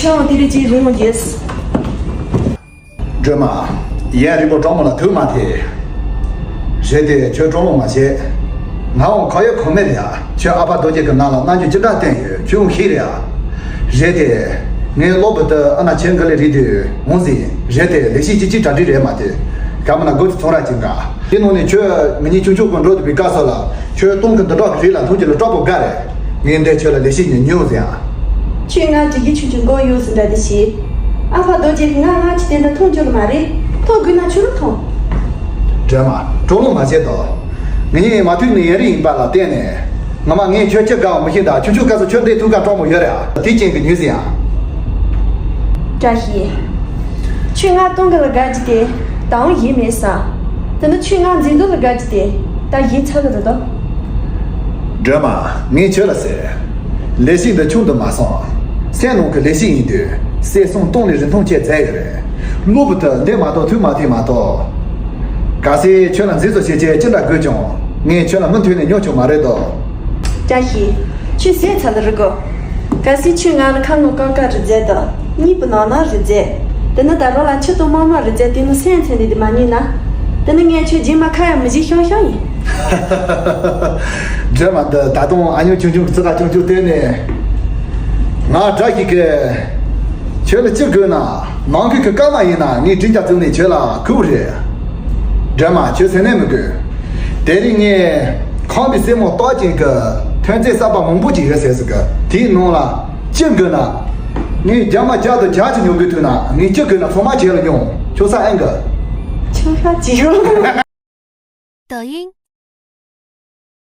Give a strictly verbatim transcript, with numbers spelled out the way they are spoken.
ཁྱོད་དེ་རིང་ཅིག་རིང་མོ་རྒྱས། སྒྲོལ་མ། ཡན་རིང་པོ་གྲོགས་མོ་ལ་ཐུག་མ་ཐེ། རེད་དེ་ཁྱོད་སྤྲོ་ལོང་མ་བྱེད། ང་འོང་ཁ་ཡོད་ཁོ་མེད་ལ་ཡ། ཁྱོད་ཨ་ཕ་རྡོ་རྗེ་གི་ནང་ལ་རྣམ་འགྱུར་ཅི་འདྲ་བསྟན་ཡོད་ཁྱོད་འོང་ཤེས་རེད་ཨ། རེད་དེ། ངའི་སློབ་བུ་དུ་ཨ་ན་ཆེན་གི་ལས་རིགས་དུ་འོང་ཟིན་རེད་དེ་ལས་གཞི་ཅི་ཅི་གྲ་སྒྲིག་རེད་མ་དེ། ག་མ་ན་སྒོ་དེ་ཚོང་ར་ཅིག་འགའ། དེ་ནང་ནས་ཁྱོད་ང་གཉིས་ཆུང་ཆུང་གི་འགྲོ་དུ་བའི་སྐབས་སུ་ལ་ཁྱོད་སྟོང་གི་འདི་འདྲ་གི་རིགས་ལ་མཐོང་རྒྱུ་ལ་སྐྲག་པོ་དགའ་རེད། ངས་འདི་ཁྱོད་ལ་ལས་གཞི་ཉན་ཉོ་ཟིན་ཨ། ཁྱོད་ང་དྲི་གི་ཆུང་ཆུང་མགོ་གཡོག་ཟིན་འདྲ་དེ་ཤེས། ཨ་ཕ་རྡོ་རྗེ་གི་ང་ང་ཅི་དེ་འདྲ་མཐོང་རྒྱུ་ལ་མ་རེད། མཐོང་དགོས་ན་ཁྱོད་རང་མཐོང་། སྒྲོལ་མ། སྤྲོ་ལོང་མ་བྱེད་དོ། ངེད་གཉིས་མ་ཐུག་ནས་ཡན་རིགས་ཡིན་པ་ལ་བརྟེན་ནས། ངོ་མ་ངས་ཁྱོད་ཅི་དགའ་བ་མི་ཤེས་ད་ཆུང་ཆུང་སྐབས་སུ་ཁྱོད་འདྲའི་ཐུགས་ཁ་སྤྲོ་མོ་ཡོད་རེད་ཨ། དེ་ཅན་གྱི་ཉུལ་ཟིན་ཨ། བཀྲ་ཤིས། ཁྱོད་ང་སྟོང་གི་ལ་དགའ་རྒྱུ་དེ་ད་འོང་ཡིན་མེད་ས། དེ་ནི་ཁྱོད་ང་མཛེས་སྡུག་ལ་དགའ་རྒྱུ་དེ་ད་ཡིན་ཚར་གི་རེད་དོ། སྒྲོལ་མ། ངས་ཁྱོད་ལ་ཟེར། ལས་གཞི་འདི་ཆུང་དུ་མ་སོང་། སེམས་ནང་གི་ལས་གཞི་ཡིན་དུས་སེམས་སོང་སྟོང་ལས་རིན་ཐང་ཆེ་མཛད་ཡོད་རེད། གློ་བུར་དུ་འདི་མ་གཏོགས་ཐུགས་མ་ཐིག་མ་གཏོགས། གལ་སྲིད་ཁྱོད་ལ་མཛེས་བཟོ་བྱེད་ཆེད་ཅི་འདྲ་དགོས་ཀྱང་ངས་ཁྱོད་ལ་མུ་མཐུད་ནས་ཉོ་ཆོག་མ་རེད་དོ། བཀྲ་ཤིས། ཁྱོད་ཟས་ཚ་ལ་རི་གོ། གལ་སྲིད་ཁྱོད་ང་ལ་ཁ་ངོ་ཀ་ཀ་རི་རྫས་དང་གཉིས་པོ་ནང་ན་རི་རྫས། དེ་ནི་ད་རོ་ལ་ཆུ་དང་མ་མ་རི་རྫས་དེ་ནི་སེམས་ཚན་འདི་དེ་མ་ཉོས་ན། དེ་ནི་ངས་ཁྱོད་རྗེས་མ་ཁ་ཡ་མི་བཞེས་ཤང་ཤང་ཡིན། སྒྲོལ་མ་འདི་ད་དུང་ཨ་ཉོ་ཆུང་ཆུང་གི་རྩི་ཁ་ཆུང་ཆུང་བལྟས་ནས། ང་དགྲ་ཞིག་གི། ཁྱོད་ལ་ཅི་དགོས་ན་ནང་ཁུལ་གྱི་སྐར་མ་ཡིན་ན་ངས་བྲིས་རྒྱ་བཙུགས་ནས་ཁྱོད་ལ་ཁུར་རེད། སྒྲོལ་མ་ཁྱོད་སེམས་ནད་མི་དགོས། དེ་རིང་ངས་ཁང་པའི་སེན་མོ་སྟག་ཅན་གྱི་ཐོན་རྫས་གསར་པ་མང་པོ་ཅིག་ཡོད་ཟེར་ཟིག་གི་དེའི་ནང་ལ་ཅི་དགོས་ན། ངས་རྒྱ་མ་རྒྱ་དང་རྒྱ་ཆེ་ཉོ་དགོས་ཐུག་ན་ངས་ཅི་དགོས་ན་ཚང་མ་ཁྱེད་ལ་ཉོ་ཁྱོད་ས་ཨེ་འགི། ཁྱོད་ཧ་ཅི་ཡོད། 抖音